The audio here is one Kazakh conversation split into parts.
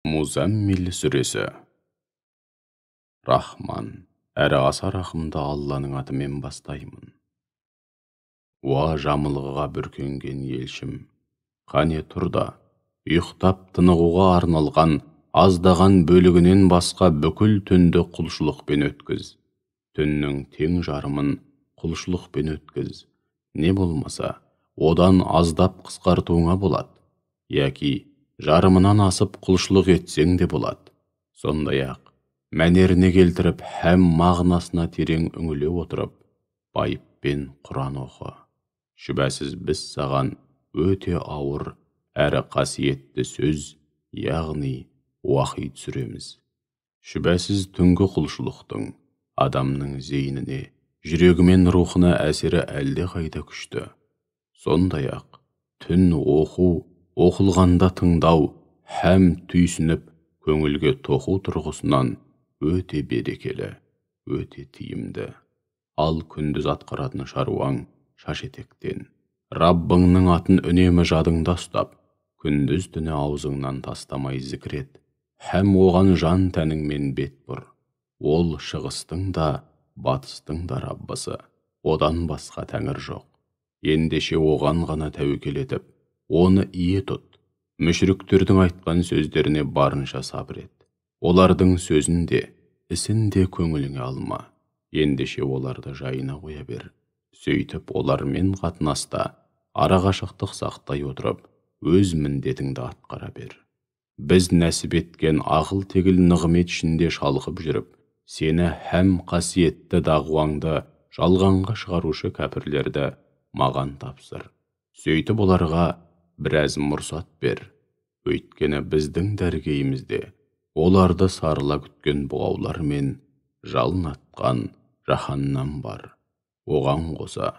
Музаммил сүресі. Рахман, әрі аса рахымды Алланың атымен бастаймын. Уа жамылғыға бүркенген елшім, қане тұр да, ұйықтап тынығуға арналған аздаған бөлігінен басқа бүкіл түнді құлшылықпен өткіз. Түннің тең жарымын құлшылықпен өткіз. Не болмаса, одан аздап қысқартуыңа болады, яки жарымынан асып құлшылық етсең де болады. Сондай-ақ, мәнеріне келтіріп һәм мағынасына терең үңіле отырып, байыппен Құран оқы. Шүбәсіз біз саған өте ауыр әрі қасиетті сөз, яғни уахи түсіреміз. Шүбәсіз түнгі құлшылықтың адамның зейініне, жүрегі мен рухына әсері әлдеқайда күшті. Сондай-ақ, түн оқу, оқылғанда тыңдау һәм түйсініп көңілге тоқу тұрғысынан өте берекелі, өте тиімді. Ал күндіз атқаратын шаруаң шаш етектен. Раббыңның атын үнемі жадыңда ұстап, күндіз түні аузыңнан тастамай зікір ет, һәм оған жан тәніңмен бет бұр. Ол шығыстың да, батыстың да Раббысы, одан басқа тәңір жоқ. Ендеше оған ғана тәуекел етіп, оны ие тұт. Мүшриктердің айтқан сөздеріне барынша сабыр ет. Олардың сөзін де, ісін де көңіліңе алма. Ендеше оларды жайына қоя бер. Сөйтіп олармен қатынаста арақашықтық сақтай отырып, өз міндетіңді атқара бер. Біз нәсіп еткен ағыл-тегіл нығмет ішінде шалқып жүріп, сені һәм қасиетті дағуаңды жалғанға шығарушы кәпірлерді маған тапсыр. Сөйтіп оларға біраз мұрсат бер. Өйткені біздің дәргейімізде оларды сарыла күткен бұғаулар мен жалын атқан жаһаннам бар. Оған қоса,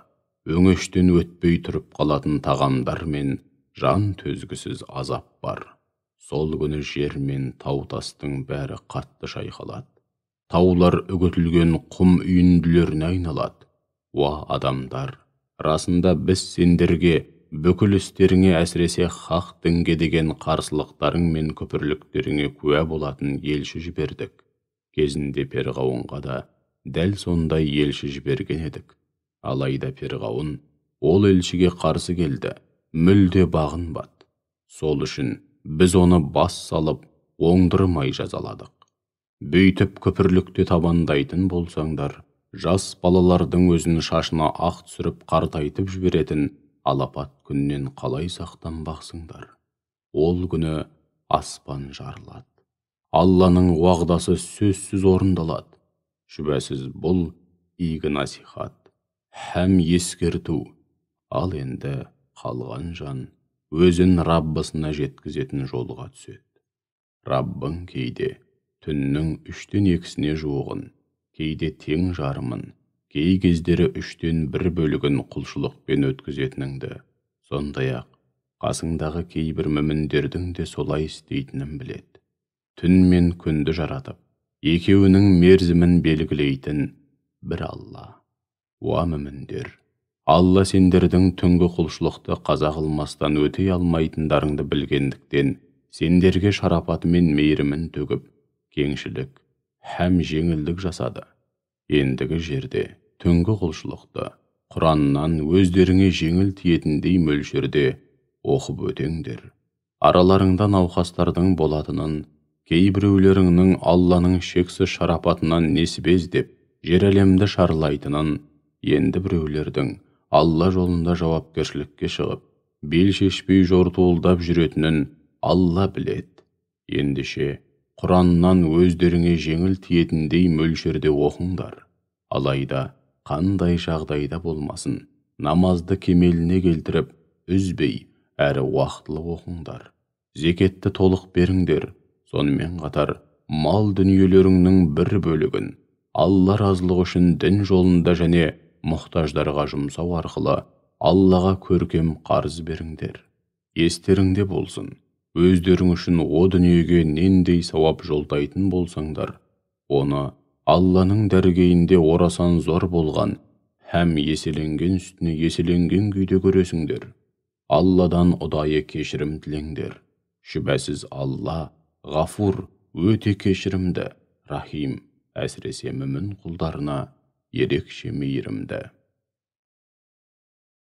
өңештен өтпей тұрып қалатын тағамдар мен жан төзгісіз азап бар. Сол күні жер мен тау-тастың бәрі қатты шайқалады. Таулар үгітілген құм үйінділеріне айналады. Уа адамдар, расында біз сендерге бүкіл істеріңе, әсіресе хақ дінге деген қарсылықтарың мен күпірліктеріңе куә болатын елші жібердік. Кезінде Перғауынға да дәл сондай елші жіберген едік. Алайда Перғауын ол елшіге қарсы келді, мүлде бағынбады. Сол үшін біз оны бас салып, оңдырмай жазаладық. Бүйтіп күпірлікте табандайтын болсаңдар, жас балалардың өзін шашына ақ түсіріп қартайтып жіберетін алапат күннен қалай сақтанбақсыңдар? Ол күні аспан жарылады. Алланың уағдасы сөзсіз орындалады. Шүбәсіз бұл игі насихат һәм ескерту. Ал енді қалған жан өзін Раббысына жеткізетін жолға түседі. Раббың кейде түннің 2/3 жуығын, кейде тең жарымын, кей кездері 1/3 бөлігін құлшылықпен өткізетініңді, сондай-ақ қасыңдағы кейбір мүміндердің де солай істейтінін біледі. Түн мен күнді жаратып, екеуінің мерзімін белгілейтін бір Алла. Уа мүміндер, Алла сендердің түнгі құлшылықты қаза қылмастан өтей алмайтындарыңды білгендіктен, сендерге шарапаты мен мейірімін төгіп, кеңшілік һәм жеңілдік жасады. Ендігі жерде түнгі құлшылықты Құраннан өздеріңе жеңіл тиетіндей мөлшерде оқып өтеңдер. Араларыңда науқастардың болатынын, кейбіреулеріңнің Алланың шексіз шарапатынан несібе іздеп, жер әлемді шарлайтынын, енді біреулердің Алла жолында жауапкершілікке шығып, бел шешпей жортуылдап жүретінін Алла біледі. Ендеше Құраннан өздеріңе жеңіл тиетіндей мөлшерде оқыңдар. Алайда қандай жағдайда болмасын, намазды кемеліне келтіріп, үзбей, әрі уақытылы оқыңдар. Зекетті толық беріңдер. Сонымен қатар, мал дүниелеріңнің бір бөлігін Алла разылығы үшін дін жолында және мұқтаждарға жұмсау арқылы Аллаға көркем қарыз беріңдер. Естеріңде болсын, өздерің үшін о дүниеге нендей сауап жолдайтын болсаңдар, оны Алланың дәргейінде орасан зор болған һәм еселенген үстіне еселенген күйде көресіңдер. Алладан ұдайы кешірім тілеңдер. Шүбәсіз Алла Ғафур, өте кешірімді, Рахим, әсіресе мүмін құлдарына ерекше мейірімді.